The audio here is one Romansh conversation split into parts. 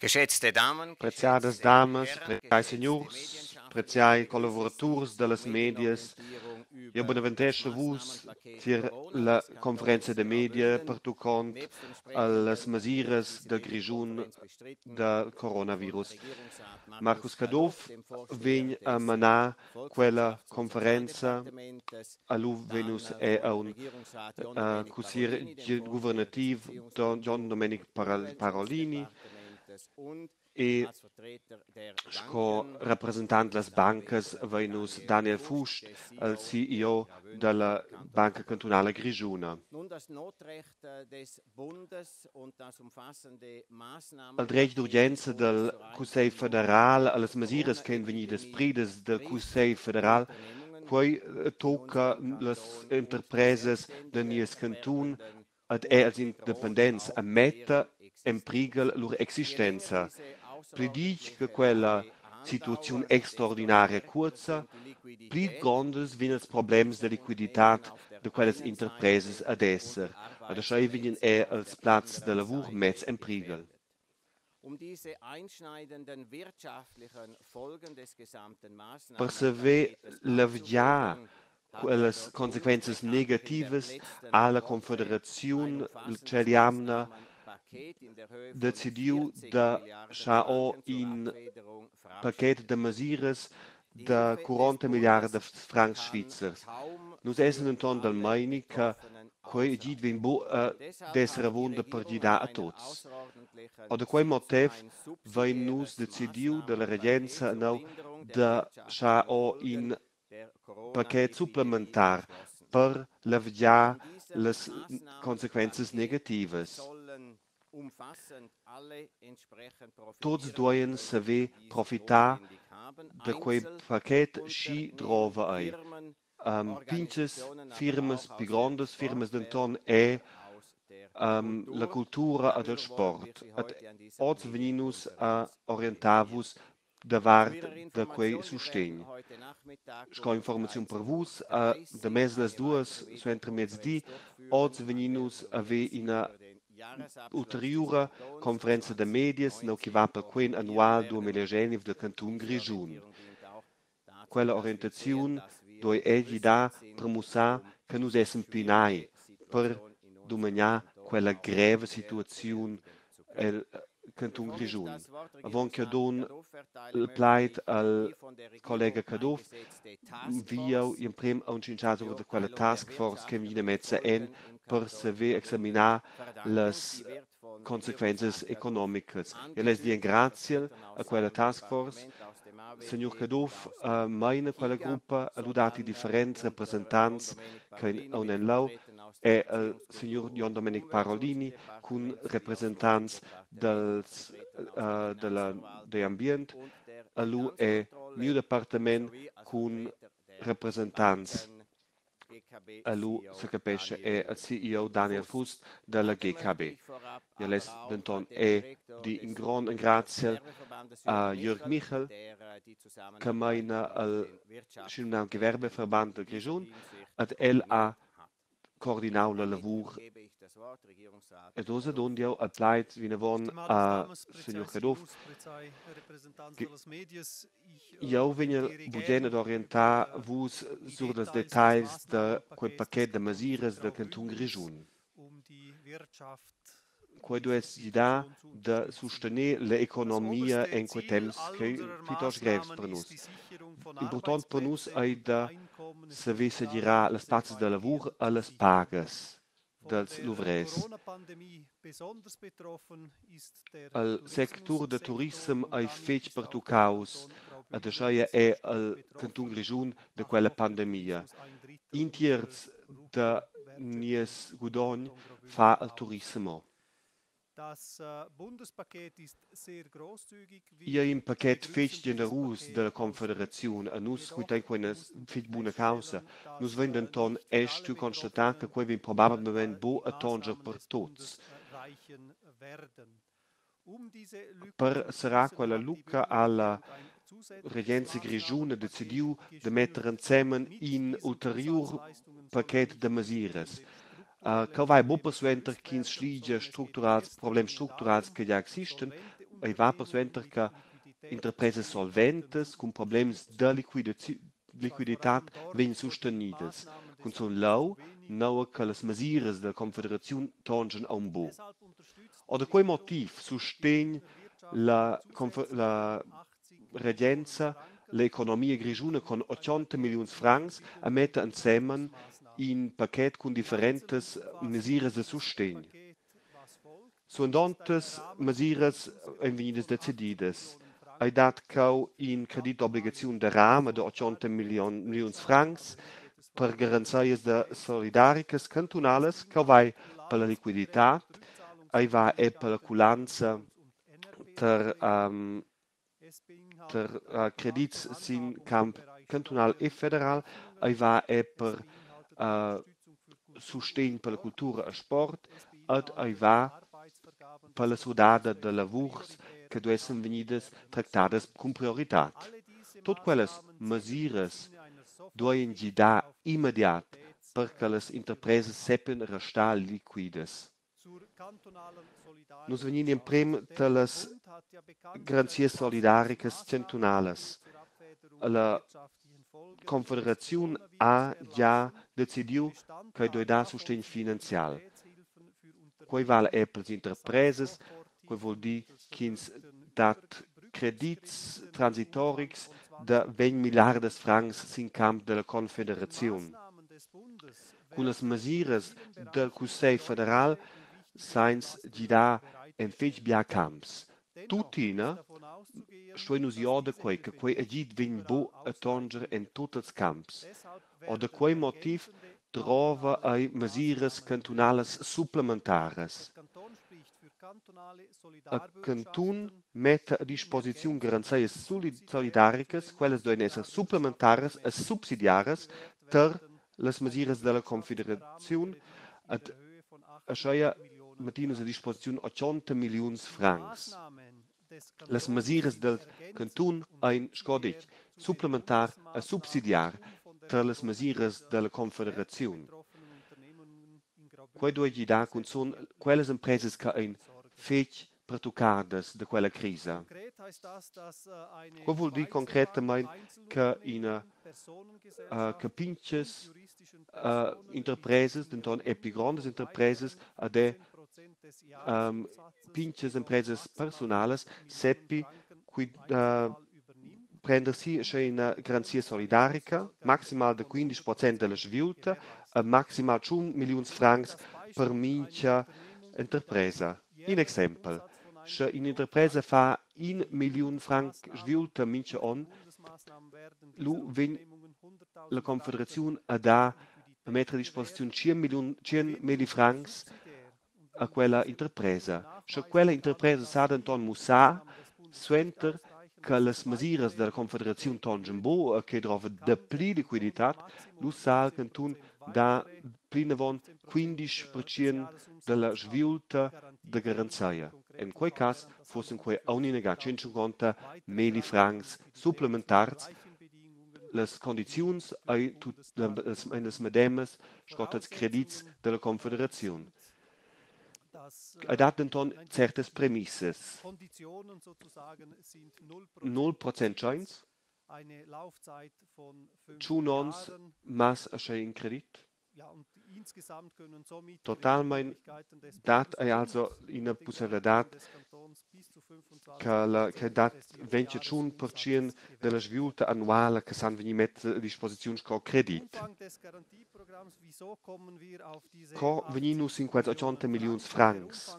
Geschätzte Damen, Preziadas damas, preziai signurs, preziai collavuraturs dallas medias, jeu beneventeschel vus tier la conferenza da media pertuccont allas mesiras dal Grischun dal coronavirus. Marcus Caduff vegn a manar quella conferenza. A lu vegn nus è aun cusseglier guvernativ Jon Domenic Parolini e sco rappresentant las bancas vein nus Daniel Fust, il CEO dalla Banca Cantunala Grischuna. Il dretg d'urgenza dal Cussegl federal allas mesiras ch'ein vegnidas pridas dal Cussegl federal, quei tocca las interpresas da nies cantun ed er als independents e metta en prighel lur existenza. Pli ditg che quella situaziun extraordinaria cuoza, pli gronds vegnan ils problems da liquiditad da quellas interpresas ad esser. Ed aschia vegnan er ils plazs da lavur mess en prighel. Per saver levgiar quellas consequenzas negativas ha la Confederaziun tschell'jamna decidiu da schar ora in paket da mesiras da 40 milliardas francs svizzers. Nus essan denton dal meini che quei agid vegn buc ad esser avunda per gidar a tuts. Or da quei motiv vein nus decidiu dalla regenza enneu da schar ora in paket supplementar per levgiar las consequenzas negativas. Tuts dueien saver profitar da quei paket schi drova ei. Pintgas firmas, pli grondas firmas denton è la cultura ed il sport. Ed oz vegnin nus a orientar vus davart da quei sustegn. Sco informaziun per vus, da mez las duas suentermiezdi, oz vegnin nus a haver ina ulteriura conferenza da medias, nua che va per quen annual 2019 del cantun Grischun. Quella orientaziun duei er gidar per mussar che nus essan pinai per dumagnar quella greva situaziun el cantun Grischun. Avon che dun il plaid al collega Caduff, vi jeu emprem aunc tschintschar sur da quella task force che vegn messa en per saver examinar las consequenzas economicas. Eu less dir grazie a quella task force. Signur Caduff meina quella gruppa, e lu datti differents representants che ein en lau e il signur Jon Domenic Parolini cun representants dels, della, de ambient, e lu è miu departament cun representants e lu secapescha è il CEO Daniel Fust dalla GKB. Jeu less denton è dir in grond engraziel a Jürg Michel che meina il schinumnau Gewerbeverband del Grischun ed el ha coordinau la lavur. Ed ussa dun jeu il plaid vinavon a signur Caduff. Jeu vegnel bugen ad orientar vus sur dals detagls da quei paket da mesiras dal cantun Grischun. Quei duess gidar da sustener l'economia en quei temps ch'ei plitost grevs per nus. Impurtont per nus ei da saver segirar las plazzas da lavur e las pagas dals luvrers. Il sectur da turissem ei fetg pertuccaus ed aschia è il cantun Grischun da quella pandemia. In tierz da nies gudogn fa il turissem. Igl ei in paket fetg generus dalla Confederaziun e nus quitein quei ina fetg buna caussa. Nus vein denton era stuiu constatar che quei vegn probablamein buc a tonscher per tuts. Per serrar quella lucca ha la regenza grischuna decidiu da metter ensemen in ulteriur paket da mesiras. Cheu vai buca suenter ch'ins sligia structurals problems structurals che gia existan, Ei va persuenter che interpresas solventas cun problems da liquiditad vegnan sustenidas. Cunzun leu, nua che las mesiras dalla Confederaziun tonschan aunc buc. Ord quei motiv sustegn la regenza l'economia grischuna cun 80 milliuns francs e metta ensemen in pachet cun differentas mesiras da sustegn. Suandontas mesiras ein vegnidas decididas. Ei dat cheu in credit d'obligaziun da rama da 80 milliuns francs per garanzias da solidaricas cantunalas, cheu vai per la liquiditad, ei va er per la culanza ter credits sin camp cantunal e federal, ei va er per sustegn per la cultura e sport ed ei va per la surdada da lavurs che duessen vegnidas tractadas cun prioritad. Tut quellas mesiras dueien gidar immediat per che las interpresas sappien restar liquidas. Nus vegnin emprem dallas garanzias solidaricas chantunalas. La Confederaziun ha gia decidiu che duei dar sustegn finanzial. Quei vala er per las interpresas, quei vul dir ch'ins dat credits transitorics da 20 milliardas francs sin camp dalla Confederaziun. Cun las mesiras dal Cussegl federal sains gidar en fetg bia camps. Tuttina stuein nus ir da quei che quei agid vegn buc a tonger en tut ils camps. Or da quei motiv drova ei mesiras cantunalas supplementaras. Il cantun metta a disposiziun garanzias solidaricas, quellas duein esser supplementaras e subsidiaras tar las mesiras dalla Confederaziun ed aschia mettin nus a disposiziun 80 milliuns francs. Las mesiras dal cantun ein, sco detg, supplementar e subsidiar tar las mesiras dalla Confederaziun. Quei duei gidar cunzun quellas impresas che ein fetg pertuccadas da quella crisa. Quei vul dir concretamein che ina che pintgas interpresas, denton er pli grondas interpresas, ad er pintgas impresas persunalas seppi prender si ina garanzia solidarica maximal da 15% dalla sviulta e maximal 1 milliuns francs per mincha interpresa. In exempel: Sche in'interpresa fa 1 milliun franc sviulta mincha onn, lu vegn la Confederaziun a dar a metter a disposiziun 100 milli francs a quella interpresa. Sche quella interpresa sa denton mussar suenter che las mesiras della Confederaziun tongen buc e che drova dapli liquiditad, lu sa il cantun dar plinavon 15% dalla sviulta da garanzia. En quei cass fussen quei aunc inaga 150 milli francs supplementars. Las condiziuns ein ein las medemas sco els credits della Confederaziun. Ei dat denton certas premissas. 0% tscheins, 1 onns mass aschia in credit. Totalmein dat ei also ina pusseivladad che dat 21% della sviulta annuala che san vegnir messa a disposiziun sco credit. Co vegnin nus sin quels 80 milliuns francs?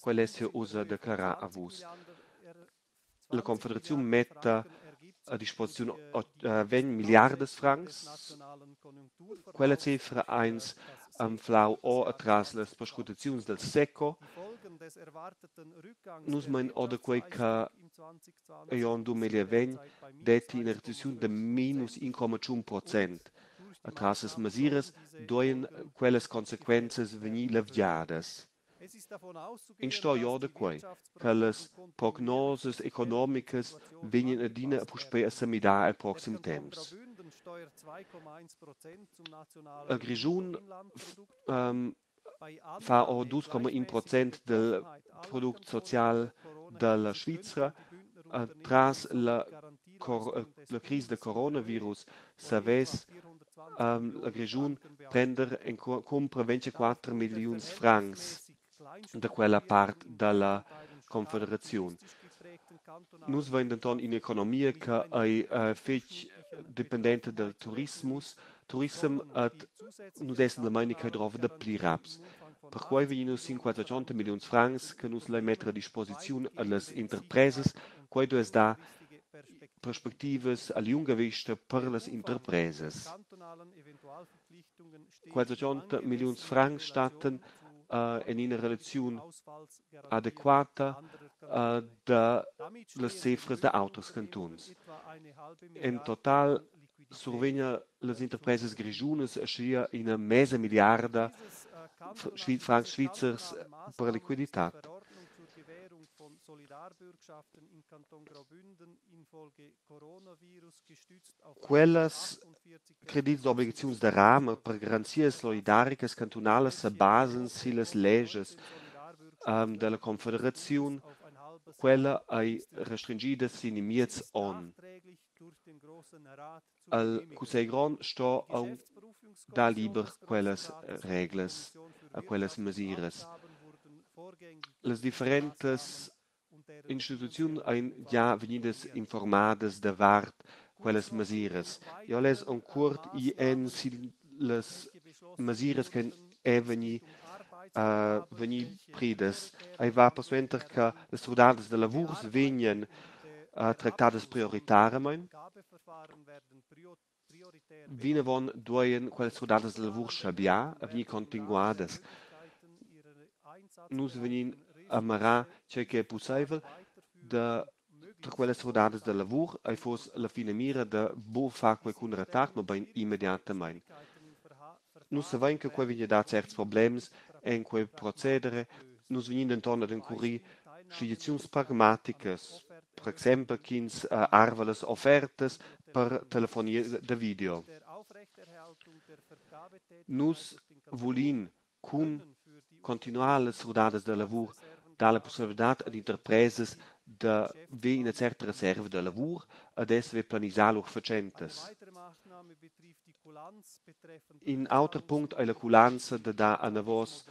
Quel less jeu ussa declarar a vus. La Confederaziun metta a disposiziun 20 milliardas francs. Quella cifra eins anflau ora atras las perscrutaziuns del SECO. Nus mein ora quei che egl onn 2020 detti ina recessiun da minus 1,1%. Atras las mesiras dueien quellas consequenzas vegnir levgiadas. Ins sto ir da quei che las prognosas economicas vegnan adina puspei a semidar el proxim temps. Il Grischun fa ora 2,1% del product social dalla Svizra tras la crisa da coronavirus savess la Grischun prender en cumpra 24 milliuns francs da quella part dalla Confederaziun. Nus vein denton in'economia che ei fetg dependenta dal turismus, turissem et nus essen la meini che drova da pli raps. Perquei vegnin nus sin 480 milliuns francs che nus lein metter a disposiziun allas interpresas. Quei duess dar perspectivas a liunga vista per las interpresas. 480 milliuns francs stattan en ina relaziun adequata da las cifras da auters cantuns. En total survegnan las interpresas grischunas aschia ina mesa milliarda francs svizzers per liquiditad. Quellas credits d'obligaziuns da rama per garanzias solidaricas cantunalas sa basan sillas leschas dalla Confederaziun. Quella ei restringida sin in miez onn. Il Cussegl grond sto aunc dar liber quellas reglas e quellas mesiras. Las differentas instituziuns ein gia vegnidas informadas davart quellas mesiras. Jeu less aunc cuort ir en sin las mesiras che è vegnir pridas. Ei va persuenter che las rodadas da lavurs vegnan tractadas prioritaramein. Vinavon dueien quellas rodadas da lavur schabiar e vegnir continuadas. Nus vegnin a mirar tgei che ei pusseivel da tra quellas rodadas da lavur. Ei fuss la finamira da buca far quei cun retard, mobein immediatamein. Nus savein che quei vegn a dar certs problems en quei procedere. Nus vegnin denton ad encurir schligiaziuns pragmaticas, per exempel ch'ins arva las offertas per telefonia da video. Nus vulin cun continuar las rodadas da lavur dar la pusseivladad ad interpresas da ver ina certa reserva da lavur ed esser planisar lur fatschentas. In auter punct ei la culanza da dar anavos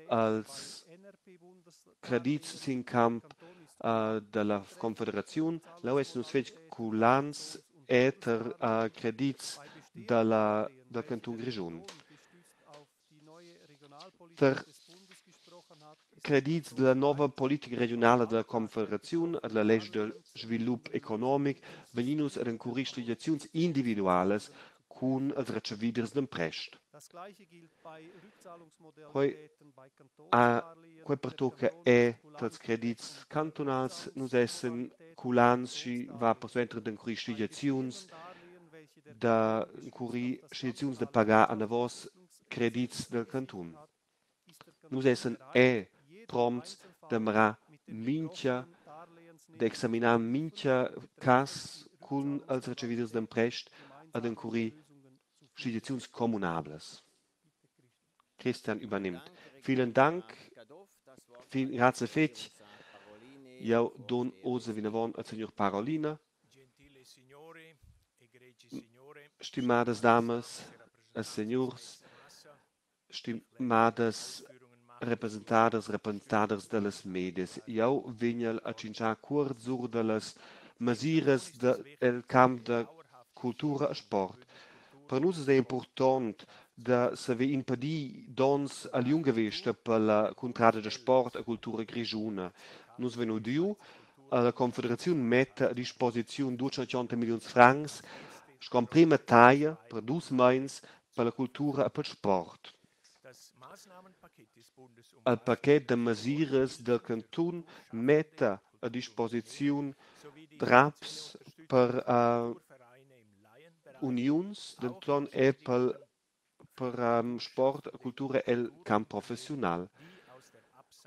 als credits sin camp dalla Confederaziun. Leu essan nus fetg culants eter credits dal cantun Grischun. Per credits dalla nova politica regiunala dalla Confederaziun e dalla lescha da svilup economic vegnin nus ad encurir schligiaziuns individualas cun els retscheviders d'emprest. Quei pertucca è tals credits cantunals. Nus essen culants schi va persuenter d'encurir schligiaziuns da encurir schligiaziuns da pagar anavos credits del cantun. Nus essen è prompts da mirar mincha, d'examinar mincha cas cun els retscheviders d'emprest ad encurir schligiaziuns communablas. Christian übernimmt. Vielen Dank. Grazie fetg. Jau don oz vinavon al signor Parolina. Stimadas damas e signurs, stimadas representadas, representaders dallas medias. Jau vegnel a tschintschar cuort sur dallas mesiras el camp da cultura e sport. Per nus es important da saver impedir dons a liunga vesta per la cuntrada da sport e cultura grischuna. Nus vein udiu, la Confederaziun metta a disposiziun 280 milliuns francs sco emprema taglia per dus meins per la cultura e per il sport. Il paquet da mesiras del cantun metta a disposiziun raps per uniuns, denton er per sport e cultura el camp professional.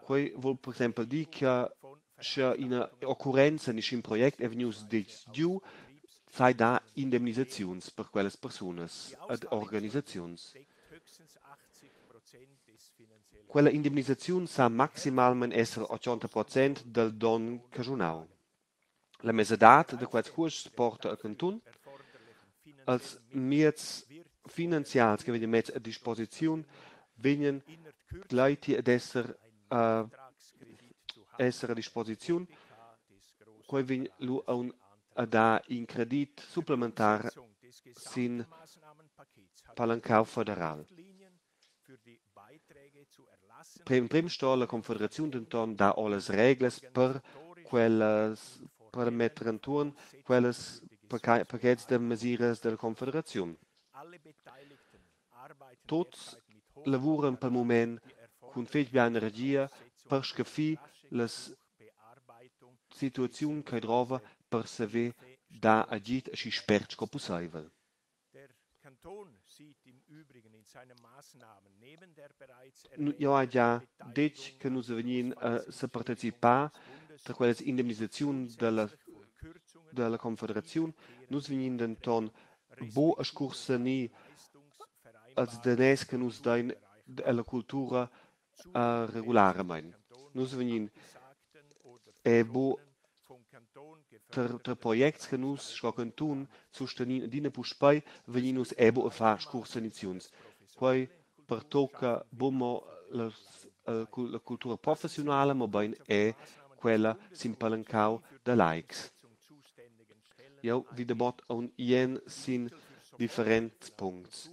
Quei vul per exempel dir che sche ina occurrenza ni in project è vegnius decidiu, sai dar indemnisaziuns per quellas persunas ed organisaziuns. Quella indemnisaziun sa maximalmein esser 80% dil donn caschunau. La mesadad da quels cuosts porta il cantun. Els mieds finanzials che vegnan mess a disposiziun vegnan gleiti ad esser esser a disposiziun. Quei vegn lu aunc a dar in credit supplementar sin palancau federal. Emprem sto la Confederaziun denton dar ora las reglas per quellas per metter entuorn quellas paquets da mesiras dalla Confederaziun. Tuts lavuran pel mument cun fetg bia energia per scaffir las situaziun che drova per saver dar agid aschi spert sco pusseivel. Jeu hai gia detg che nus vegnin a separticipar tar quellas indemnisaziun dalla Confederaziun. Nus vegnin denton buc a scursanir els daners che nus dein alla cultura regularmein. Nus vegnin e buc tar projects che nus sco cantun sustenin adina puspei vegnin nus era buc a far scursaniziuns. Quei pertocca buc mo la cultura professiunala, mobein era quella sin palancau da laics. Jeu vi dabot aunc ien sin differents puncts.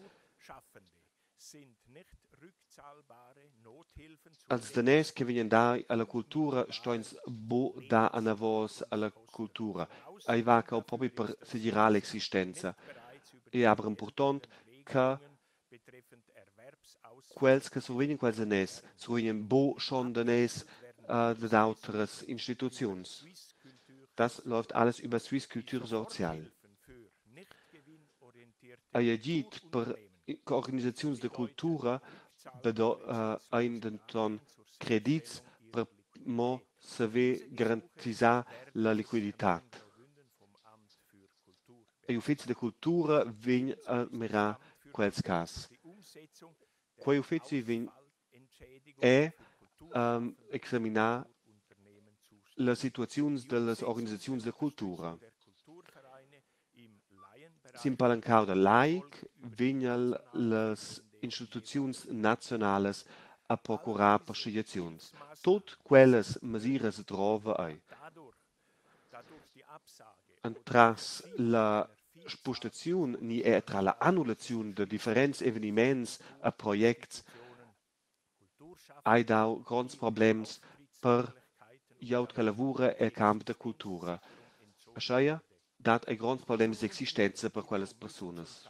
Els daners che vegnan dai alla cultura ston ins buc dar anavos alla cultura. Ei va cheu propi per segirar l'existenza. Ei aber impurtont che quels che survegnan quels daners survegnan buc schon daners dad autras instituziuns. Das läuft alles über Suisseculture Sozial. Ei agid per organisaziuns da cultura ein denton credits per mo saver garantisar la liquiditad. Igl uffeci da cultura vegn a mirar quels cass. Quei uffeci vegn era examinar las situaziuns dallas organisaziuns da cultura. Sin palancau da laic vegnan las instituziuns naziunalas a procurar per schliaziuns. Tut quellas mesiras drova ei. Entras la spustaziun ni era tras la annullaziun da differents eveniments e projects hai dau gronds problems per glieud che lavura el camp da cultura. Aschia dat ei gronds problems d'existenza per quellas persunas.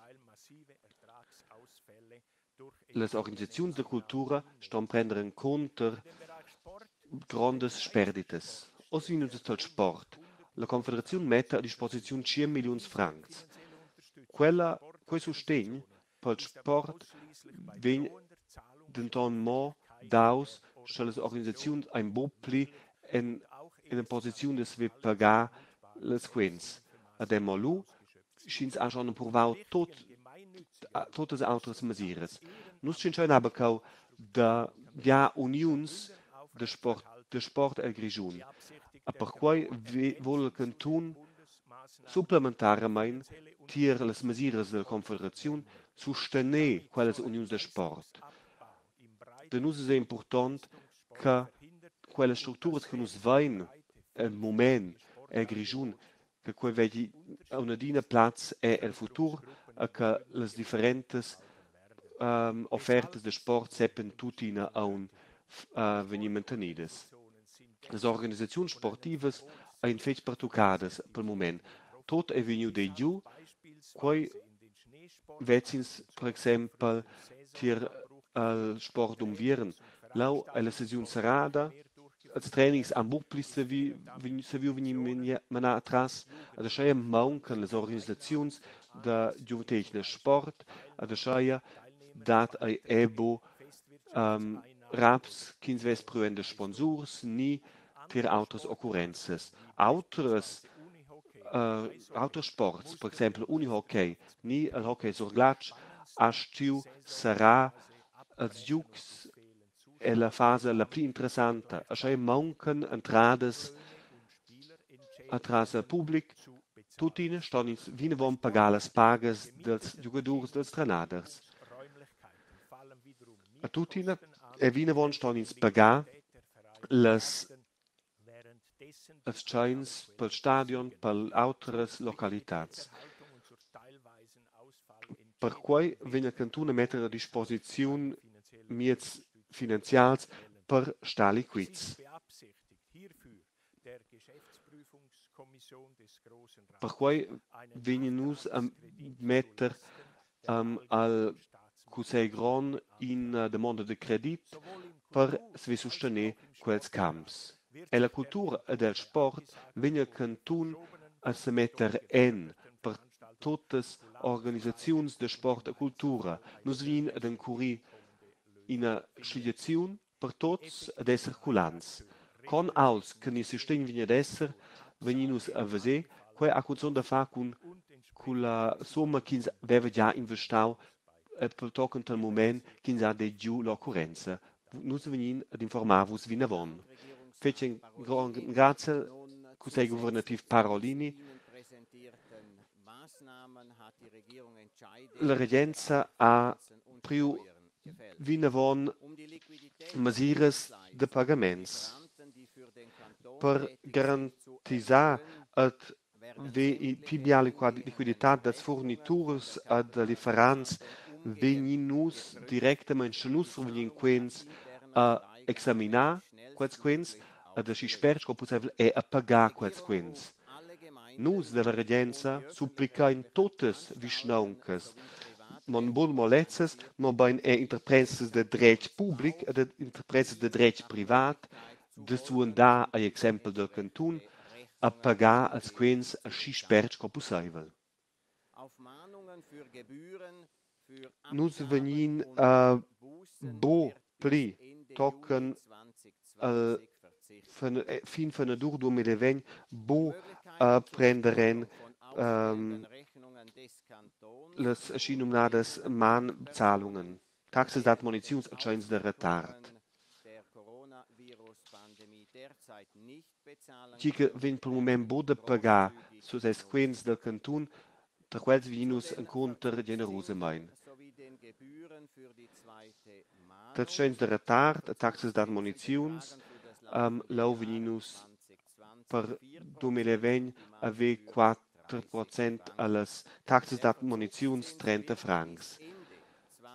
Las organisaziuns da cultura ston prender encunter grondas sperditas. Oz vegin nus tal sport. La Confederaziun metta a disposiziun tschien milliuns francs. Quella, quei sustegn pel sport vegn denton mo daus, sche las organisaziuns ein buc pli en ina posiziun da saver pagar las quens. Ed è mo lu, sch'ins ha schon emprovau tot totas autras mesiras. Nus tschintschein aber cheu da bia uniuns da sport el Grischun. E perquei vul il cantun supplementarmein tier las mesiras dalla Confederaziun sustener quellas uniuns da sport. Da nus es ei impurtont che quellas structuras che nus vein el mument el Grischun, che quei vegli aunc adina plaz er el futur e che las differentas offertas da sport seppien tuttina aunc vegnir mantenidas. Las organisaziuns sportivas ein fetg pertuccadas pel mument. Tot ei vegniu giu. Quei vezins per exempel tier il sport d'unviern. Lau ei la sesiun serrada, els trainings han buc pli saviu vegnir manà atras, ad ascheia mauncan las organisaziuns da giuventetgna sport, ad ascheia dat ei era buc raps ch'ins vess priu da sponsurs ni tier autras occurrenzas. Autras auters sports, per exempel unihockey ni il hockey sur glatsch, ha stuiu serrar els giugs. è la fasa la pli interessanta. E sche mauncan entradas atras il public, tuttina ston ins vinavon pagar las pagas dels giugadurs, dels trenaders. E tuttina e vinavon ston ins pagar las els tscheins pel stadion, per autras localitads. Perquei vegn il cantun a metter a disposiziun mieds finanzials per star liquids. Perquei vegnin nus a metter al Cussegl grond ina damonda de credit per saver sustener quels camps. Ella cultura ed el sport vegn il cantun a semetter en per totas organisaziuns de sport e cultura. Nus vegnin ad encurir ina schligiaziun per tots ad esser culants. Con aults che nies sustegn vegn ad esser, vegnin nus a veser. Quei ha cunzun da far cun la summa ch'ins veva gia investau tochen tal mument ch'ins ha giu l'occurrenza. Nus vegnin ad informar vus vinavon. Fetg ein grond grazie Cussegl guvernativ Parolini. La regenza ha priu vinavon mesiras de pagaments per garantisar ad ve pli bia liquiditad dels forniturs ad lieferants vegnin nus directamain, sche nus survegnin quens, a examinar quels quens ad aschi spert sco pusseivel è a pagar quels quens. Nus della regenza supplicain totas vischnauncas, non bun mo lezzas, mobein er interpresas de dretg public e de interpresas de dretg privat, de suandar agl exempel del cantun, a pagar als quens aschi spert sco pusseivel. Nus vegnin a bu pli tochen al fin fenadur 2020 bu a prender en las aschi numnadas Mahnzahlungen, taxas d'admoniziuns e tscheins de retard. Tgi che vegn pel mument buc da pagar sur ses quens del cantun, tra quels vegnin nus encunter generusamein. Dals tscheins da retard e taxas d'admoniziuns leu vegnin nus per 2020 haver 4% allas taxas d'admoniziuns 30 francs.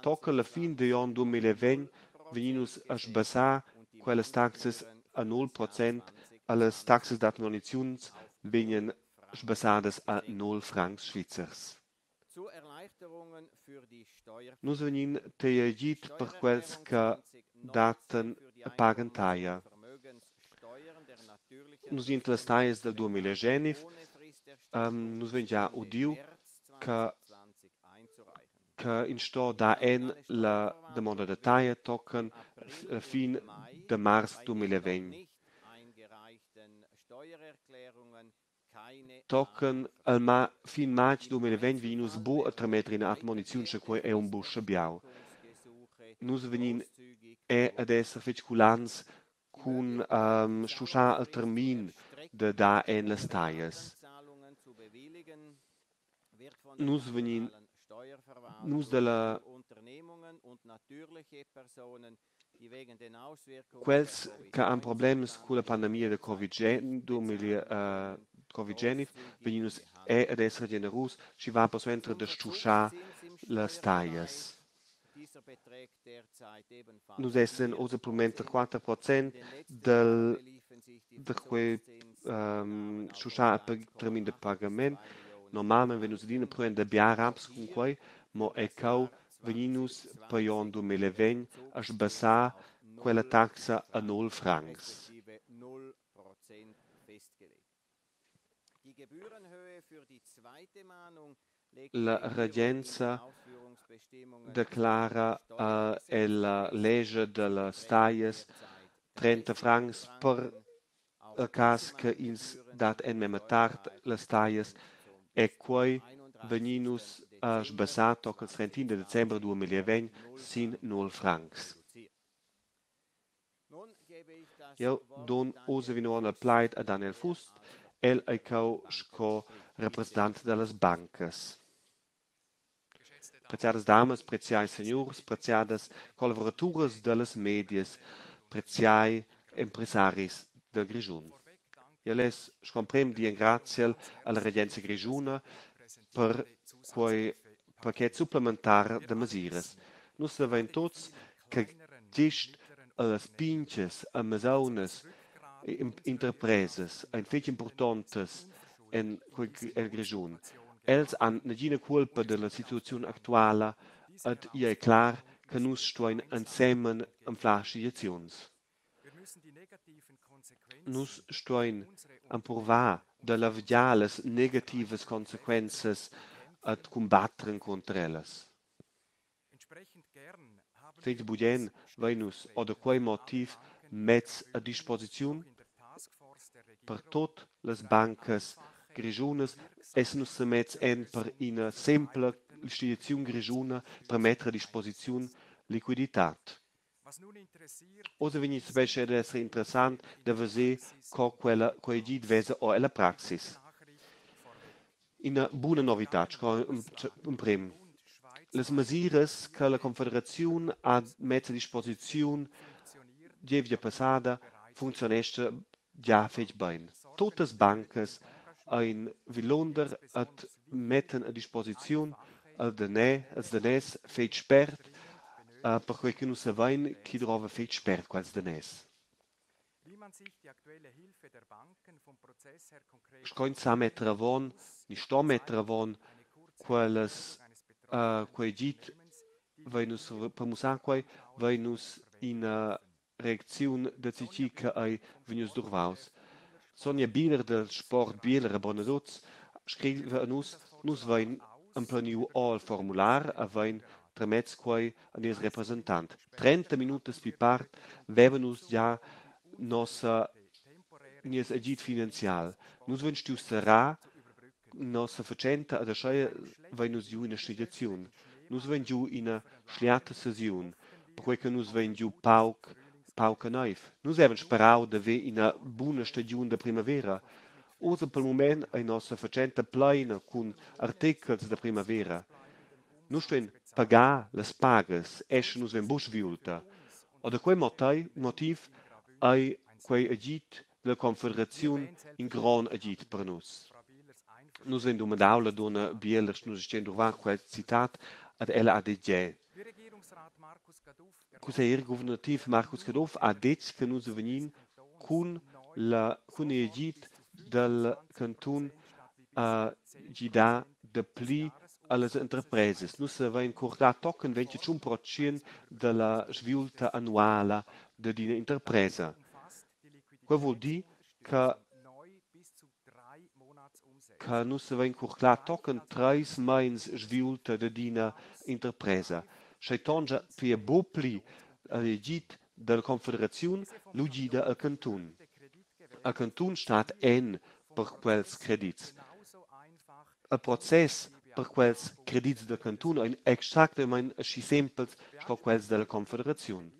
Tocca la fin digl onn 2020 vegnin nus a sbassar quellas taxas a 0%, allas taxas d'admoniziuns vegnan sbassadas a 0 francs svizzers. Nus vegnin tegn agid per quels che dattan e pagan taglia. Nus vegnin las taglias del 2019, nus vegin già udiu che ins sto dar en la damonda da taglia tochen la fin de mars 2020. Tochen al fin matg 2020 vegnin nus buc a trametter ina admoniziun, sche quei è un buc schabiau. Nus vegnin è ad esser fetg culants cun stuschar il termin de dar en las taglias. Nus vegnin nus dalla quels che han problems con la pandemia de Covid-19 vegnin nus è ad esser generus, schi va persuenter de stuschar las taglias. Nus essen oz pel moment 4% del de quei stuschar per termin de pagament. Normalment vegn nus adina prender bia raps cun quei, mo è cau vegnin nus per l'onn 2020 a sbassar quella taxa a 0 francs. La regenza declara ella legge dellas taglias 30 francs per il cas che ins dat en memma tard las taglias e quei vegnin nus a sbassar tochen il 31 de december 2020 sin 0 francs. Jeu dun ussa vinavon il plaid a Daniel Fust. El ei cheu sco representant dallas bancas. Preziadas damas, preziai signurs, preziadas collaboraturas dallas medias, preziai impressaris del Grischun. Jeu less sco emprem dir engraziel alla regenza grischuna per quei paquet supplementar da mesiras. Nus savein tuts che gist las pintgas e mesaunas interpresas ein fetg impurtontas en el Grischun. Els han nagina culpa dalla situaziun actuala ed igl ei clar che nus stuein ensemen anflar schliaziuns. Nus stuein empruvar da levgiar las negativas consequenzas ed cumbatter encunter ellas. Fetg bugen vein nus ord quei motiv mess a disposiziun per tut las bancas grischunas essan nus semess en per ina sempla schliaziun grischuna per metter a disposiziun liquiditad. Oz vegn specie ad esser interessant da veser co quella quei agid vesa ora ella praxis. Ina buna novitad, sco emprem. Las mesiras che la Confederaziun ha mess a disposiziun gievgia passada funzionescha gia fetg bein. Tuttas bancas ein vidlunder et metten a disposiziun il daner, els daners fetg spert, perquei che nus savein ch'i drova fetg spert quels daners. Sco ins sa metter avon, ni sto metter avon quellas quei agid, vein nus per mussar quei, vein nus ina reacziun da tgi che ei vegnius duvraus. Sonja Bieler del Sport Bieler a Bonaduz scrive a nus: Nus vein empleniu il formular e vein tramess quei a nies representant. 30 minutas pli tard vevan nus gia nossa nies agid finanzial. Nus vein stuiu serrar nossa fatschenta ed aschia vein nus giu ina schliaziun. Nus vein giu ina schliata sesiun, perquei che nus vein giu pauc pauca neiv. Nus vevan sperau da ver ina buna stagiun da primavera. Ussa pel mument ei nossa fatschenta pleina cun artechels da primavera. Nus stuein pagar las pagas, era sche nus vein buc sviulta. Ord quei motiv ei quei agid dalla Confederaziun in grond agid per nus. Nus vein dumandau la dunna Bieler, sche nus astgein duvrar quel citat, ed ella ha detg gie. Cusseglier guvernativ Marcus Caduff ha detg che nus vegnin cun la cun igl agid dal cantun a gidar dapli allas interpresas. Nus savein curclar tochen 25% dalla sviulta annuala dad ina interpresa. Quei vul dir che che nus savein curclar tochen treis meins sviulta dad ina interpresa. Sch'ei tonscha pia buc pli agid dalla Confederaziun, lu gida il cantun. Il cantun stat en per quels credits. Il process per quels credits dal cantun ein exactamain aschi sempels sco quels dalla Confederaziun.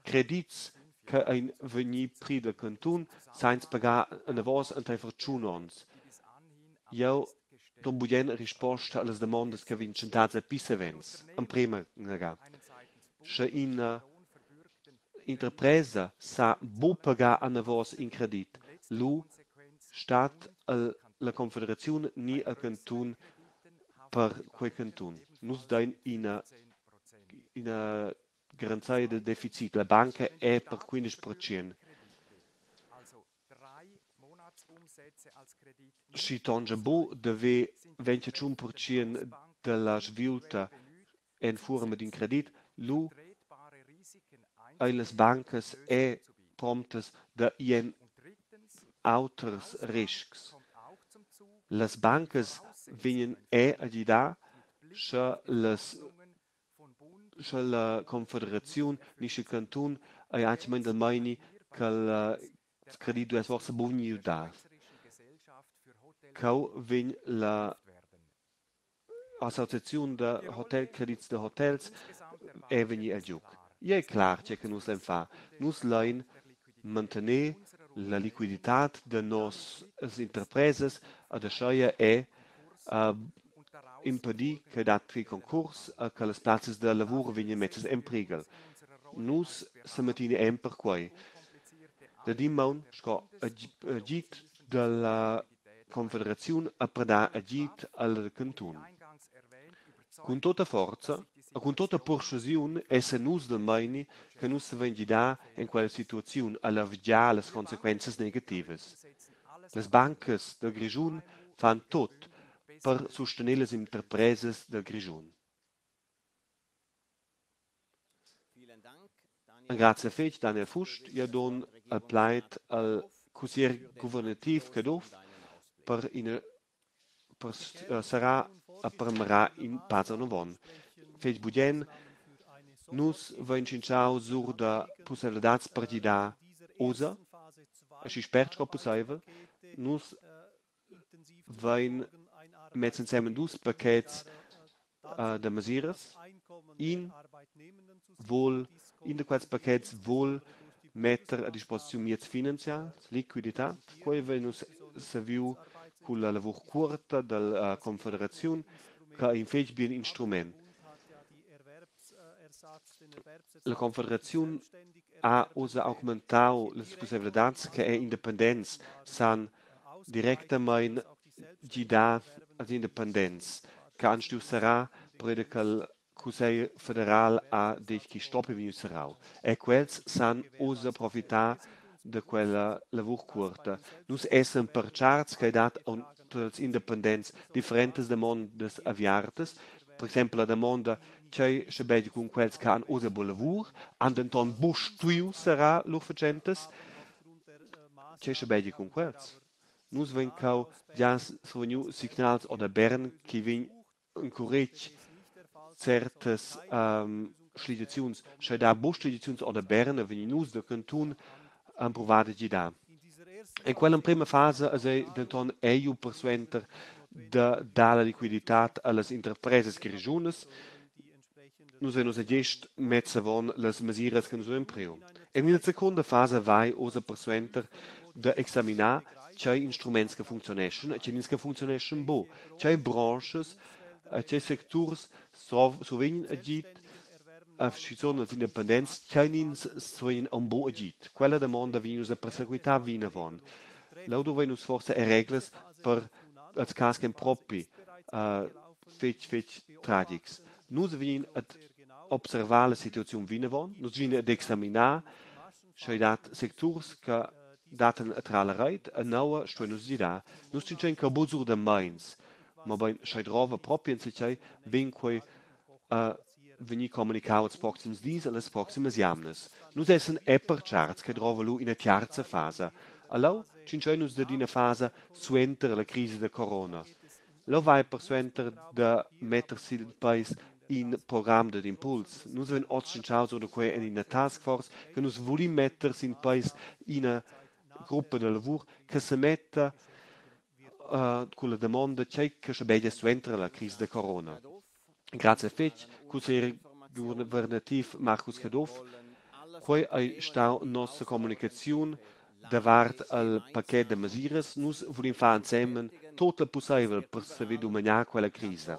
Credits che ein vegni pri dal cantun san ins pagar anavos enteifer tschun onns. Jeu dun bugen risposta allas damondas che vegnan tschentadas pli savens. Emprema ga. Sche ina interpresa sa buc pagar anavos in credit, lu stat el la Confederaziun ni il cantun per quei cantun. Nus dein ina garanzia de deficit. La banca è per 15%. Schi tonscha buc da ver 25% dalla sviulta en fuorma d'in credit, lu ein las bancas è promptas da ir en auters riscs. Las bancas vegnan è a gidar, sche la Confederaziun ni sche il cantun ei atgnamein dal meini che il credit duess forsa buc vegniu daus. Cheu vegn la associaziun da hotel, credits da hotels è vegnir el giug. Igl ei clar tgei che nus lein far. Nus lein Mantener la liquiditad da nossas interpresas ed aschia è impedir che dat pli concurs e che las plazzas da lavur vegnan messas en prighel. Nus semettin en per quei. Da d'in maun sco agid dalla Confederaziun e per dar agid al cantun. Cun tota forza e cun tota perschuasiun essan nus dal meini che nus savein gidar en quella situaziun a levgiar las consequenzas negativas. Las bancas dal Grischun fan tut per sustener las interpresas dal Grischun. Grazia fetg, Daniel Fust. Jeu dun il plaid al cusseglier guvernativ Caduff per ina per serrar e per mirar in pass anavon. Fetg bugen. Nus vein tschintschau sur da pusseivladads per gidar ussa, aschi spert sco pusseivel. Nus vein mess ensemen dus pachets da mesiras. In vul, in da quels pachets vul metter a disposiziun mieds finanzials, liquiditad. Quei vein nus saviu culla lavur cuorta dalla Confederaziun, che ei in fetg bien instrument. La Confederaziun ha ussa augmentau las pusseivladads che era independents san directamein gidar als independents che han stuiu serrar pervia ch'el Cussegl federal ha detg ch'i stoppi vegnir serrau. E quels san ussa profitar da quella lavur cuorta. Nus essan pertscharts ch'ei dat als independents differentas damondas aviartas. Per exempel la damonda tgei schabegia cun quels che han ussa buca lavur, han denton buc stuiu serrar lur fatschentas. Tgei schabegia cun quels? Nus vein cheu gia survegniu signals or da Bern che vegn encuretg certas schligiaziuns. Sch'ei dat buc schligiaziuns or da Berna, vegnin nus da cantun empruvar da gidar. En quella emprema fasa eis ei denton eiu persuenter da dar la liquiditad allas interpresas grischunas. Nus vein ussa gest mess avon las mesiras che nus havein priu. En ina secunda fasa vai ussa persuenter da examinar tgei instruments che funcziuneschan e tgeinins che funcziuneschan buc. Tgei branschas e tgei secturs survegnan agid, schizun els independents, tgeinins survegnan aunc buc agid. Quella damonda vegin nus a persequitar vinavon. Leu dovein nus forsa era reglas per els cass ch'ein propi fetg, fetg tragics. Nus vegnin ad observar la situaziun vinavon, nus vegnin ad examinar, sch'ei dat secturs che dattan atras la reit e nua stuein nus gidar. Nus tschintschein cheu buc sur da meins, mobein sch'ei drova propi enzatgei, vegn quei a vegnir communicau els proxims dis e las proximas jamnas. Nus essan è pertscharts che drova lu ina tiarza fasa. Allo tschintschein nus dad ina fasa suenter la crisa da corona. Leu vai persuenter da metter sil peis in program dad impuls. Nus havein oz tschintschau sur da quei en ina taskforce che nus vulim metter sin peis ina gruppa da lavur che semetta culla damonda tgei che schabegia suenter la crisa da corona. Grazia fetg, cusseglier guvernativ Marcus Caduff. Quei ei stau nossa communicaziun davart il paquet da mesiras. Nus vulim far ensemen tut il pusseivel per saver dumagnar quella crisa.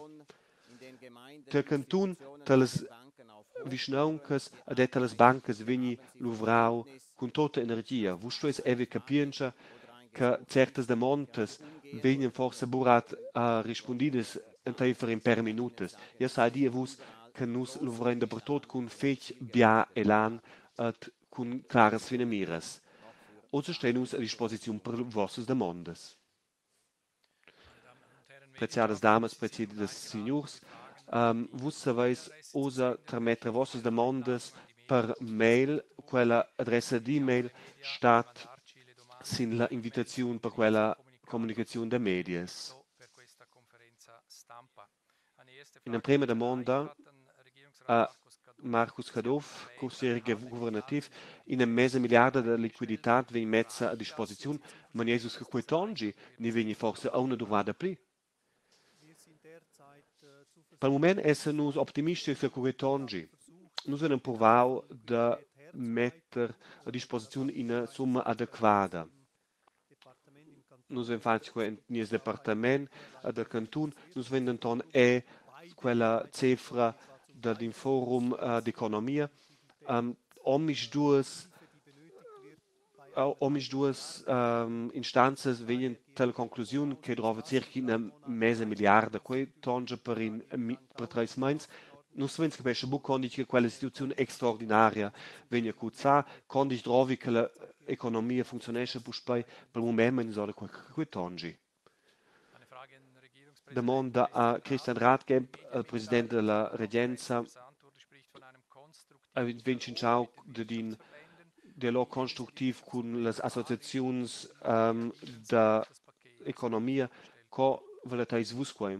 Tiel cantun, talas vischnauncas ed era talas bancas vegni luvrau cun tota energia. Vus stueis haver capientscha che certas damondas vegnan forsa buca rispundidas enteifer in pèr minutas. Jeu sai dir a vus che nus luvrein dapertut cun fetg bia elan ed cun claras finamiras. Oz stein nus a disposiziun per vossas damondas. Preziadas damas, preziadas signurs, vus saveis ussa trametter vossas damondas per mail. Quella adressa d'email stat sin la invitaziun per quella communicaziun da medias. In emprema damonda a Marcus Caduff, cusseglier guvernativ. Ina mesa milliarda da liquiditad vegn messa a disposiziun. Maneis vus che quei tongi ni vegni forsa aunc duvrada pli? Pel mument essan nus optimistics che quei tongi. Nus vein empruvau da metter a disposiziun ina summa adequada. Nus vein fatg quei en nies departament da cantun, nus vein denton è quella cifra dad in forum d'economia. Omisduas instanzas vegnan tala conclusiun che drova circa ina mesa milliarda. Quei tonscha per 3 meins. Nus savein capescha buc con ditg che quella situaziun extraordinaria vegn a cuzzar, con ditg drovi che la economia funzionescha puspei. Pel mument mein nus ora quei tongi. Damonda a Christian Rathgeb, il president della regenza. Vegn tschintschau dad in dialog constructiv cun las associaziuns da economia. Co valeteis vus quei?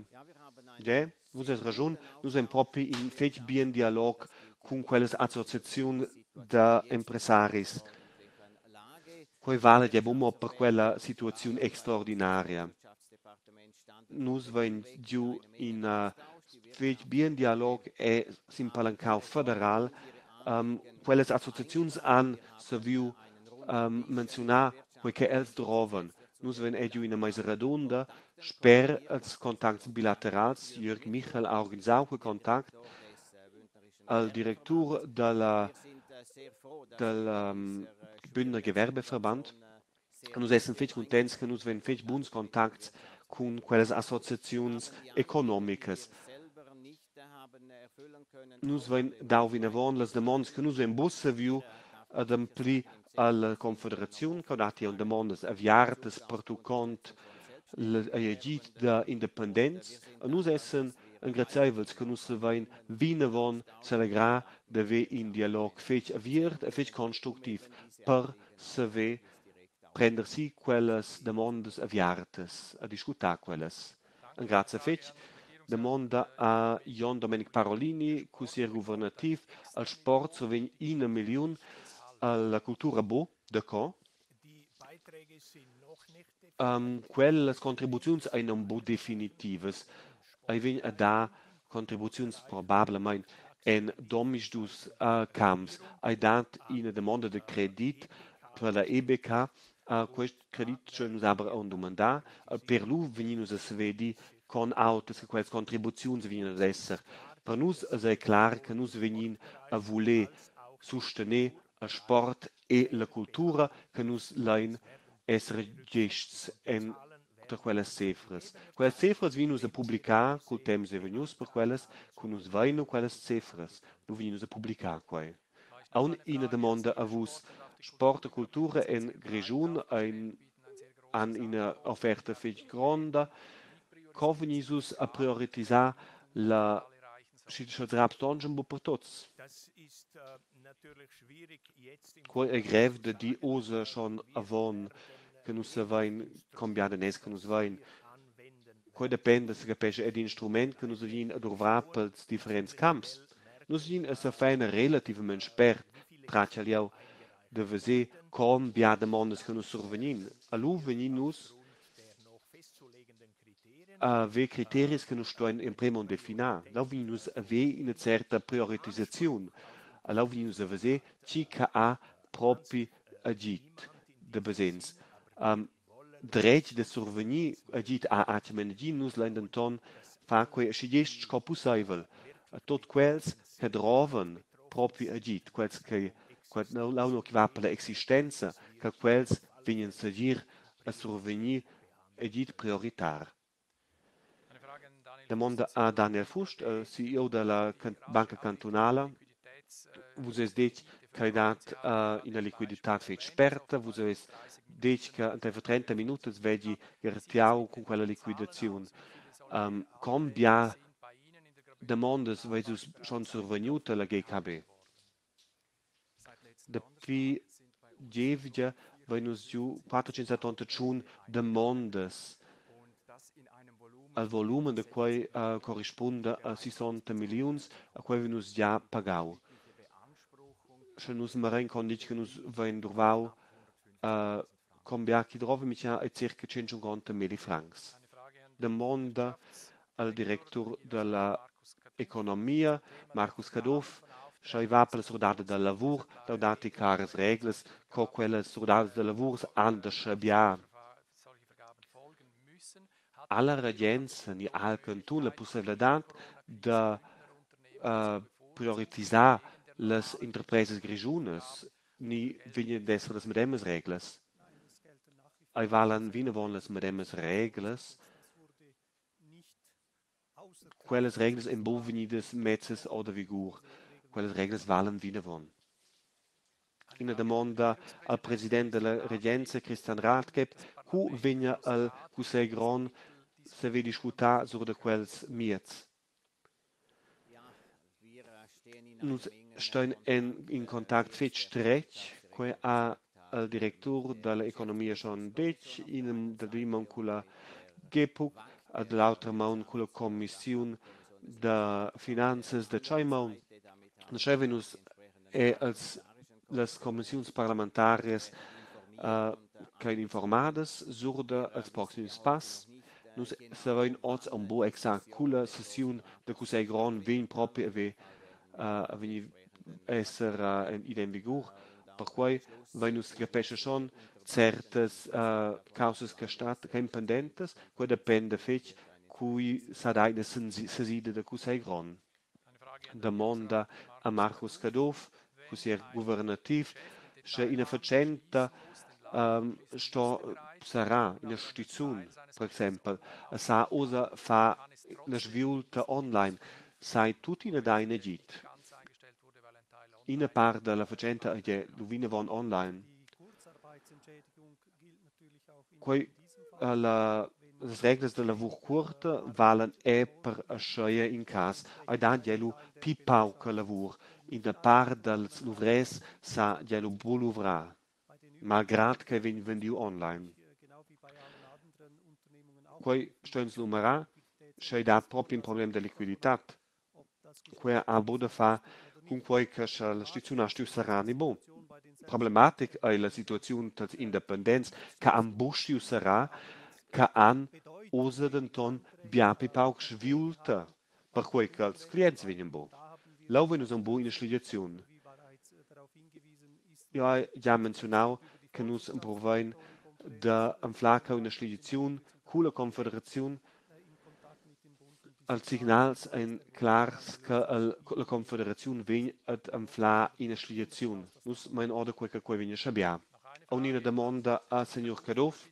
Ja, vus has raschun, nus vein propi in fetg bien dialog cun quellas associaziun da impressaris. Quei vala ja buca per quella situaziun extraordinaria. Nus vein giu in fetg bien dialog e sin palancau federal. Quellas associaziuns han saviu menziunar quei che els drovan. Nus vein giu ina meisa radunda sper els contacts bilaterals. Jürg Michel ha organisau quei contact. Al directur del Bündner Gewerbeverband. Nus essen fetg cuntents che nus vein fetg buns contacts cun quellas associaziuns economicas. Nus vein dau vinavon las damondas che nus vein buc saviu ademplir alla Confederaziun, che dat aunc damondas aviartas pertuccont agid da independents. A nus essen engraziaivels che nus savein vinavon selegrar d'haver in dialog fetg aviert e fetg constructiv per saver prender si quellas damondas aviartas, a discutar quellas. Grazia fetg. Damonda a Jon Domenic Parolini, cusseglier guvernativ, al sport survegn 1 milliun, alla cultura bu, d'accord? Quellas contribuziuns ein aunc buc definitivas. Ei vegn a dar contribuziuns probablamein en domisdus camps. Ei dat ina damonda de credit per la EBK. Quest credit stuein nus aber aunc dumandar. Per lu vegnin nus a saver dir con autas che quellas contribuziuns vegnan ad esser. Per nus es ei clar che nus vegnin a voler sustener il sport e la cultura, che nus lein esser gests en tra quellas cifras. Quellas cifras vegnin nus a publicar cul temps è vegnius per quellas, cu nus vein quellas cifras, lu vegnin nus a publicar quei. Aunc ina damonda a vus. Sport e cultura en Grischun ein han ina offerta fetg gronda. Co vegnis vus a prioritisar la schi sch'ils raps tonschan buc per tuts? Quei ei grev da dir ussa schon avon che nus savein con bia daners che nus vein. Quei dependa, se capescha, ed instrument che nus vegnin a duvrar pels differents camps. Nus vegnin a sefeiner relativamein spert, tratgel jeu, da veser con bia damondas che nus survegnin. Allu vegnin nus a ver criteris che nus stuein emprem definar. Lau vegnin nus a ver ina certa prioritisaziun. Lau vegnin nus a veser tgi che ha propi agid da basegns. Dretg da survegnir agid ha atgnamain nagin, nus lein denton far quei aschi gest sco pusseivel. A tot quels che drovan propi agid, quels che lau nua che va per la existenza, che quels vegnan segir a survegnir agid prioritar. Damonda a Daniel Fust, CEO dalla Banca Cantunala. Vus veis detg che dat ina liquiditad fetg sperta, vus veis detg che enteifer 30 minutas vegli gartegiau cun quella liquidaziun. Con bia damondas veis vus schon survegniu dalla GKB? Dapi gievgia vein nus giu 471 damondas. Al volumen da quei corrispunda a 60 milliuns, a quei vein nus già pagau. Sche nus mirein con ditg che nus vein duvrau, con bia chi drova mincha ei circa 150 milli francs. Damonda al directur dalla economia, Marcus Caduff. Sch'ei va per la surdada da lavur, lu datti claras reglas co quellas surdadas da lavurs han da schabegiar. Ha la regenza ni ha il cantun la pusseivladad da prioritisar las interpresas grischunas ni vegnan ad esser las medemas reglas? Ei valan vinavon las medemas reglas. Quellas reglas ein buca vegnidas messas ord vigur. Quellas reglas valan vinavon. Ina damonda al president dalla regenza Christian Rathgeb: Cu vegn il cussegl grond saver discutar sur da quels mieds? Nus stein en in contact fetg stretg, quei ha il directur dall'economia schon detg, in da in maun culla GEPUG e da l'auter maun culla cumissiun da finanzas da tschei maun. Aschia vein nus era els las cumissiuns parlamentarias ch'ein informadas sur dals proxims pass. Nus savein oz aunc buc exact cu la sessiun da cussegl grond vegn propi a ver a vegnir esser ida en vigur. Perquei vein nus capescha schon certas caussas che stat ch'ein pendentas. Quei dependa fetg cui sa dar ina sesida da cussegl grond. Damonda a Marcus Caduff, cusseglier guvernativ, sche ina fatschenta sto serrar ina stizun, per exempel, e sa ussa far la sviulta online, sai tuttina dar in agid. Ina part dalla fatschenta ei lu vinavon online. Quei las reglas da lavur cuorta valan era per aschia in cass. Ei dat gie lu pli pauca lavur. Ina part dals luvrers sa gie lu buc luvrar, malgrad ch'ei vegn vendiu online. Quei stuein nus numerar, sch'ei dat propi in problem da liquiditad. Quei ha buc da far cun quei che sche la stizun ha stuiu serrar ni buc. Problematic ei la situaziun dals independents che han buc stuiu serrar, che han ussa denton bia pli pauc sviulta, perquei che els clients vegnan buc. Leu vein nus aunc buc ina schligiaziun. Jeu hai gia menziunau che nus empruvein da anflar cheu ina schligiaziun culla confederaziun. Els signals ein clars che la confederaziun vegn ad anflar ina schligiaziun. Nus mein ora quei che quei vegn a schabegiar. Aunc ina damonda a signur Caduff.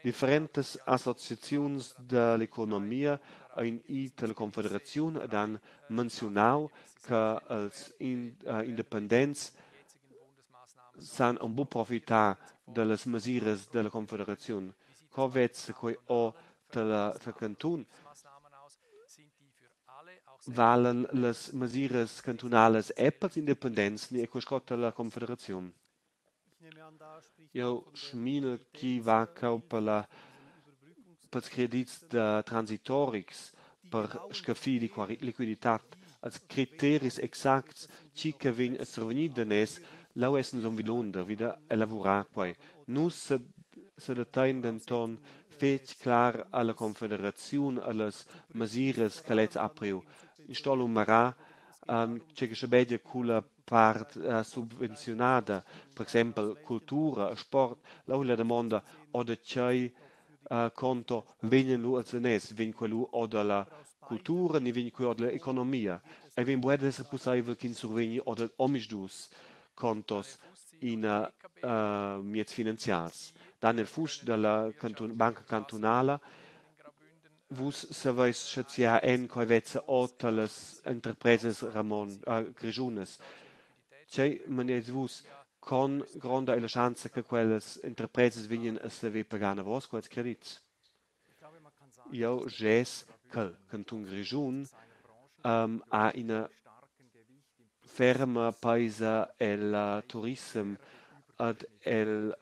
Differentas associaziuns dall'economia ein i dalla confederaziun ed han menziunau che els independents san aunc buc profitar dallas mesiras dalla confederaziun. Co veza quei ora dalla dal cantun? Valen las mesiras cantunalas er pels independents ni è quei sco dalla confederaziun? Jeu sminel ch'i va cheu per la pels credits da transitorics per scaffir liquiditad. Els criteris exacts tgi che vegn a survegnir daners, leu essen nus aunc vidlunder, vi da elavurar quei. Nus sedattein denton fetg clar alla confederaziun, allas mesiras che lez ha priu. Ins sto lu mirar tgei che schabegia culla part subvenziunada, per exempel cultura e sport. Leu ei la damonda, oder tgei conto vegnan lu els daners, vegn quei lu or dalla cultura ni vegn quei or dalla economia? Ei vegn buc ad esser pusseivel ch'ins survegni or dad omisdus contos ina mieds finanzials. Daniel Fust dalla Banca cantunala, vus saveis schaziar en quei vezza or dallas interpresas ramon grischunas. Tgei maneis vus, con gronda ei la schanza che quellas interpresas vegnan a saver pagar anavos quels credits? Jeu gess che cantun Grischun ha ina ferma peisa el turissem ed el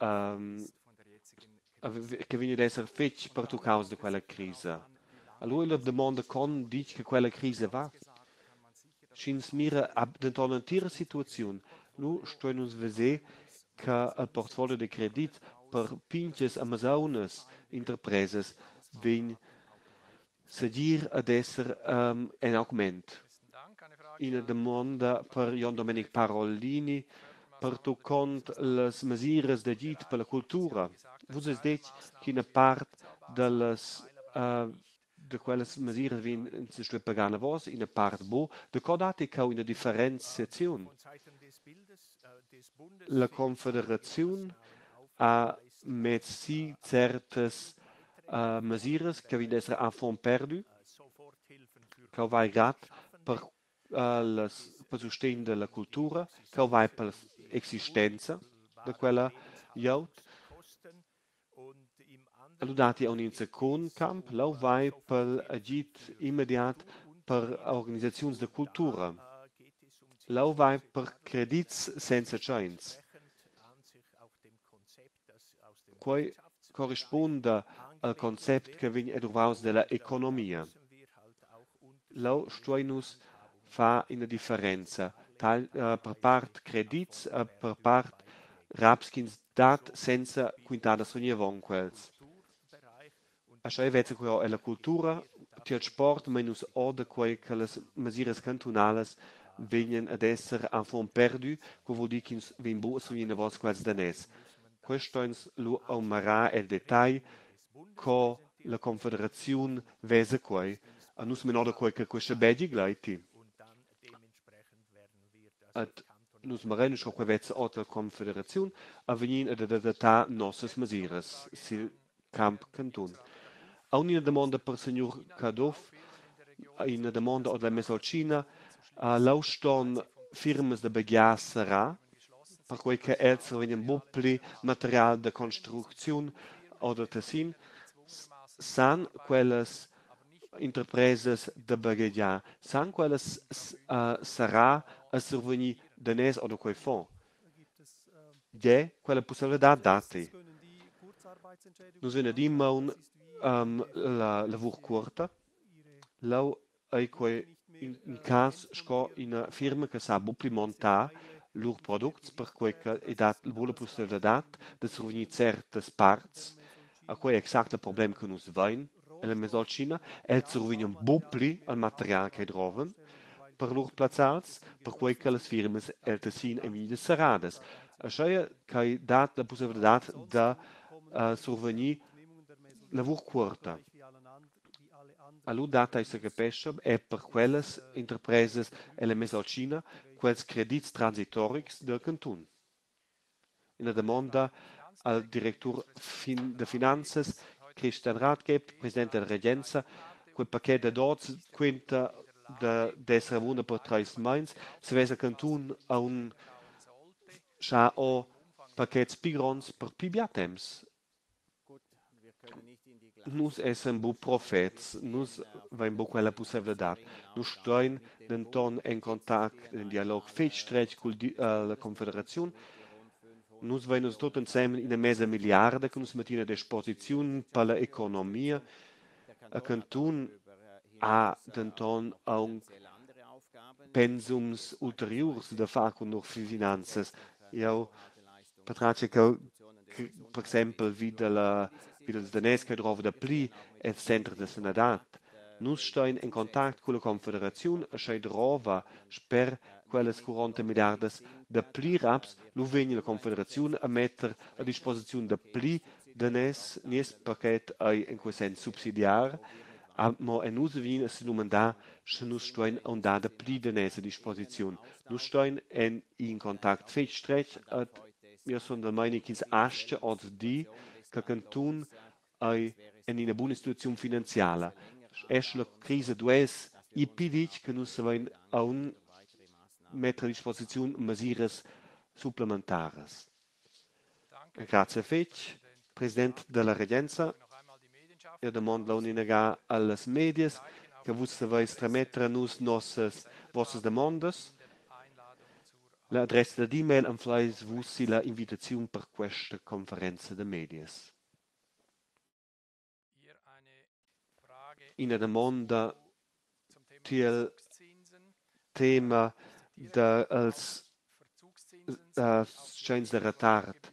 che vegn ad esser fetg pertuccaus da quella crisa. Allura ei la damonda con ditg che quella crisa va. Sch'ins mira denton l'entira situaziun, lu stuein nus veser che il portfolio da credit per pintgas e mesaunas interpresas vegn segir ad esser en augment. Ina damonda per Jon Domenic Parolini pertuccont las mesiras d'agid per la cultura. Vus veis detg ch'ina part dallas da quellas mesiras vegn ins stuer pagar anavos, ina part buc. Daco dat ei cheu ina differenziaziun? La Confederaziun ha mess si certas mesiras che vegn ad esser à fonds perdu. Cheu vai grad per las per sustegn dalla cultura, cheu vai per l'existenza da quella glieud. Lu dat ei aunc in secund camp, leu vai per agid immediat per organisaziuns da cultura. Leu vai per credits senza tscheins. Quei corrispunda al concept che vegn duvraus dalla economia. Leu stuein nus far ina differenza tal, per part credits e per part raps ch'ins dat senza quintar da survegnir avon quels. Aschia vezza quei ella cultura, tiel sport mein nus ora quei che las mesiras cantunalas vegnan ad esser à fonds perdu, quei vul dir ch'ins vegn buc a survegnir anavos quels daners. Quei stueins lu aunc mirar el detagl co la Confederaziun vesa quei. A nus mein ora quei che quei schabegia gleiti. Et nus mirein sco quei vezza ora la Confederaziun a vegnir ad adattar nossas mesiras sil camp cantun. Aunc ina damonda per signur Caduff, ina damonda ord la Mesolcina. Leu ston firmas da baghegiar serrar, perquei che els survegnan buc pli material da construcziun oder Tessin. San quellas interpresas da baghegiar, san quellas serrar e survegnir daners ord quei fonds? Gie, quella pusseivladad dat ei. Nus vein adina la lavur cuorta. Leu ei quei in cass sco ina firma che sa buc pli montar lur products, perquei che ei dat buca la pusseivladad da survegnir certas parts. A quei è exact il problem che nus vein ella Mesolcina. Els survegnan buc pli il material che drovan per lur plazzals, perquei che las firmas el Tessin ein vegnidas serradas. Aschia ch'ei dat la pusseivladad da survegnir lavur cuorta. Alura dat ei secapescha era per quellas interpresas ella Mesolcina quels credits transitorics dil cantun. Ina damonda al directur da finanzas Christian Rathgeb, president dalla regenza. Quei paquet dad oz quenta d'esser avunda per treis meins. Savess il cantun aunc schar ora paquets pli gronds per pli bia temps? Nus essan buc profets, nus vein buc quella pusseivladad. Nus stuein denton en contact, en dialog fetg stretg cul la Confederaziun. Nus vein nus tut ensemen ina mesa milliarda che nus mettin a disposiziun per la economia. Il cantun ha denton aunc pensums ulteriurs da far cun lur finanzas. Jeu patratg che per exempel vi dalla vi dals daners che drova dapli els centers da sanadad. Nus stein en contact culla Confederaziun e sch'ei drova sper quellas 40 milliardas dapli raps, lu vegn la Confederaziun a metter a disposiziun dapli daners. Nies paquet ei en quei senn subsidiar, mo e nus vegnin a sedumandar, sche nus stuein aunc dar dapli daners a disposiziun. Nus stein en in contact fetg stretg ed jeu sun dal meini ch'ins astga oz dir che cantun ei en ina buna situaziun finanziala. Era sche la crisa duess ir pli ditg che nus savein aunc metter a disposiziun mesiras supplementaras. Grazie fetg, president della regenza. Io domando la allas medias che vus saveis trametter a nus nossas vossas domandas. La adressa d'email anfleis vus silla invitaziun per questa conferenza da medias. Ina damonda tiel tema dals tscheins da retard.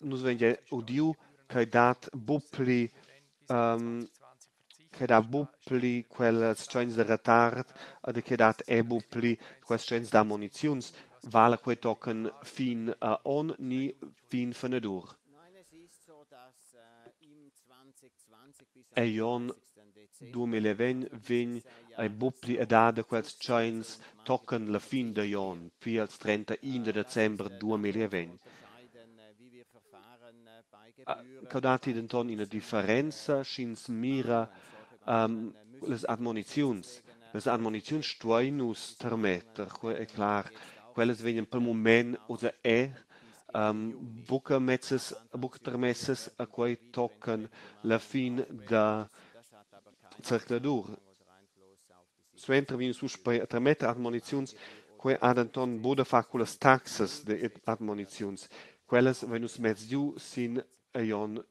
Nus vein gia udiu ch'ei dat buc pli. Che dat buc pli quels tscheins de retard ed che dat è buc pli quels tscheins d'admoniziuns. Vala quei tochen fin onn ni fin fenadur? Egl onn 2020 vegn ei buc pli a dar da quels tscheins tochen la fin digl onn, pia ils 31 de december 2020. Cheu datti denton ina differenza, sch'ins mira las admoniziuns. Las admoniziuns stuein nus tarmetter, quei ei clar. Quellas vegnan pel mument ussa è buca mezzas, buca tarmessas a quei tochen la fin da zercladur. Suenter vegn puspei a tarmetter admoniziuns, quei ha denton buca da far cullas taxas de admoniziuns. Quellas vein nus mess giu sin igl onn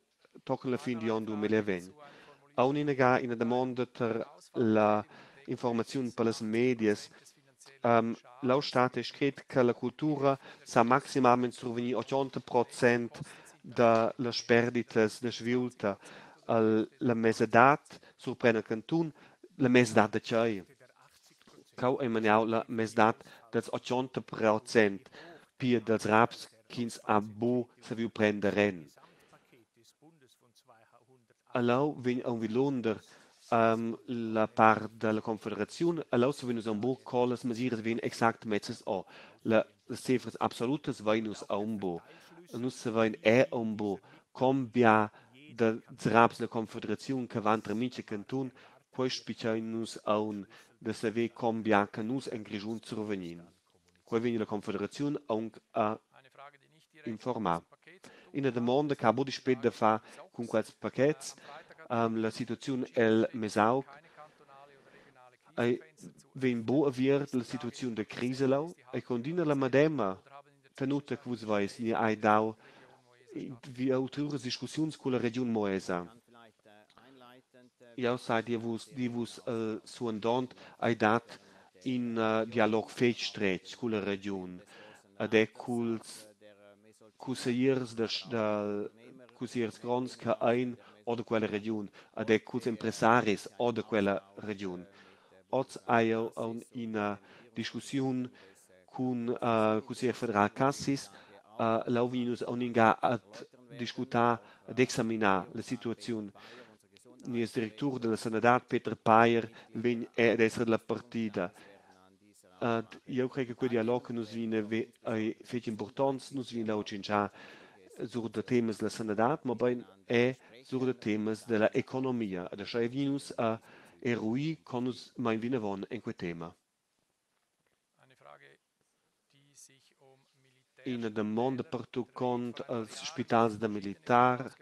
tochen la fin digl onn 2020. Aunc ina ga ina damonda tar la informaziun per las medias. Lau stat ei scret che la cultura sa maximalmein survegnir 80% da las sperditas da sviulta. La mesadad surprende il cantun, la mesadad da tgei? Cheu ei maniau la mesadad dels 80%, pia dels raps ch'ins ha bu saviu prender en. Allau vegn aunc vidlunder la part dalla Confederaziun, allau savein nus aunc buc co las mesiras vegnan exact messas o. Las cifras absolutas vein nus aunc buc. Nus savein è aunc buc con bia da raps dalla Confederaziun che van tra mintga cantun. Quei spitgein nus aunc da saver con bia che nus en Grischun survegnin. Quei vegn la Confederaziun aunc a informar. Ina damonda che ha buc dispet da far cun quels pachets, la situaziun el Mesauc ei vegn buc aviert la situaziun da crisa leu, ei continua la medema tenuta che vus veis ni hai dau via ulteriuras discussiuns culla regiun Moesa. Jau sai dir vus, dir vus suandont, ei dat in dialog fetg stretg culla regiun ed è culs cussegliers da cussegliers gronds che ein o da quella regiun ed è culs impressaris o da quella regiun. Oz hai jau aunc ina discussiun cun cusseglier federal Cassis. Lau vegnin nus aunc inga ad discutar, ad examinar la situaziun. Nies directur della sanadad Peter Peyer vegn ad esser della partida. Ed jeu crei che quei dialog che nus vegin ei fetg impurtonts, nus vegin leu a tschintschar sur da temas della sanadad, mobein è sur da temas della economia. Ed aschia vegin nus a eruir co nus mein vinavon en quei tema. Ina damonda pertuccont als spitals da militar.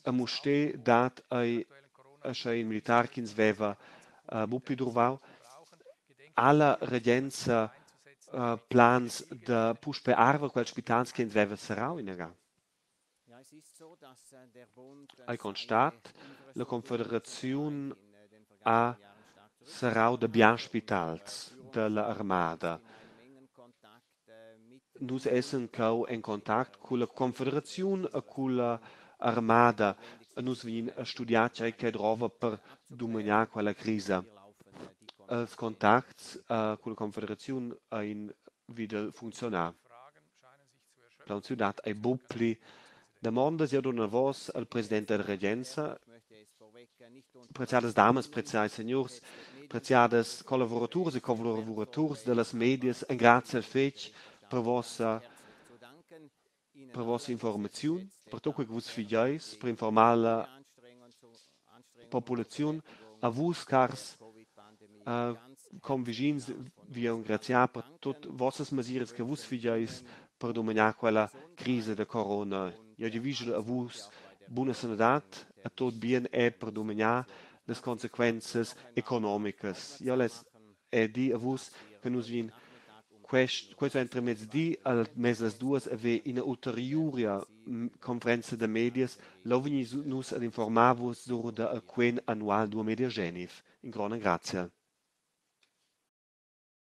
A Mustér dat ei aschia in militar ch'ins veva buc pli duvrau. Ha la regenza plans da puspei arver quels spitals ch'ins veva serrau inaga? Ei constat, la Confederaziun ha serrau da biars spitals dalla armada. Nus essan cheu en contact culla Confederaziun e culla armada. Nus vegnin a studiar tgei che drova per dumagnar quella crisa. Els contacts culla Confederaziun ein vida funzionar. Plaunsiu dat ei buc pli damondas. Jeu dun anavos al president della regenza. Preziadas damas, preziai signurs, preziadas collavoraturas e collavuraturs dellas medias, engraziel fetg per vossa informaziun, per tutto quei che vus figeis, per informar la populaziun. A vus, cars convischins, vi engraziar per tut vossas mesiras che vus figeis per dumagnar quella crisa da corona. Jeu giavischel a vus buna sanadad, a tot bien e per dumagnar las consequenzas economicas. Jeu less è dir a vus che nus vin questo entremezdi al mes las 2 haver ina ulteriura conferenza da medias. Leu vegnis nus ad informar vus sur da quen annual 2019. In grond grazie.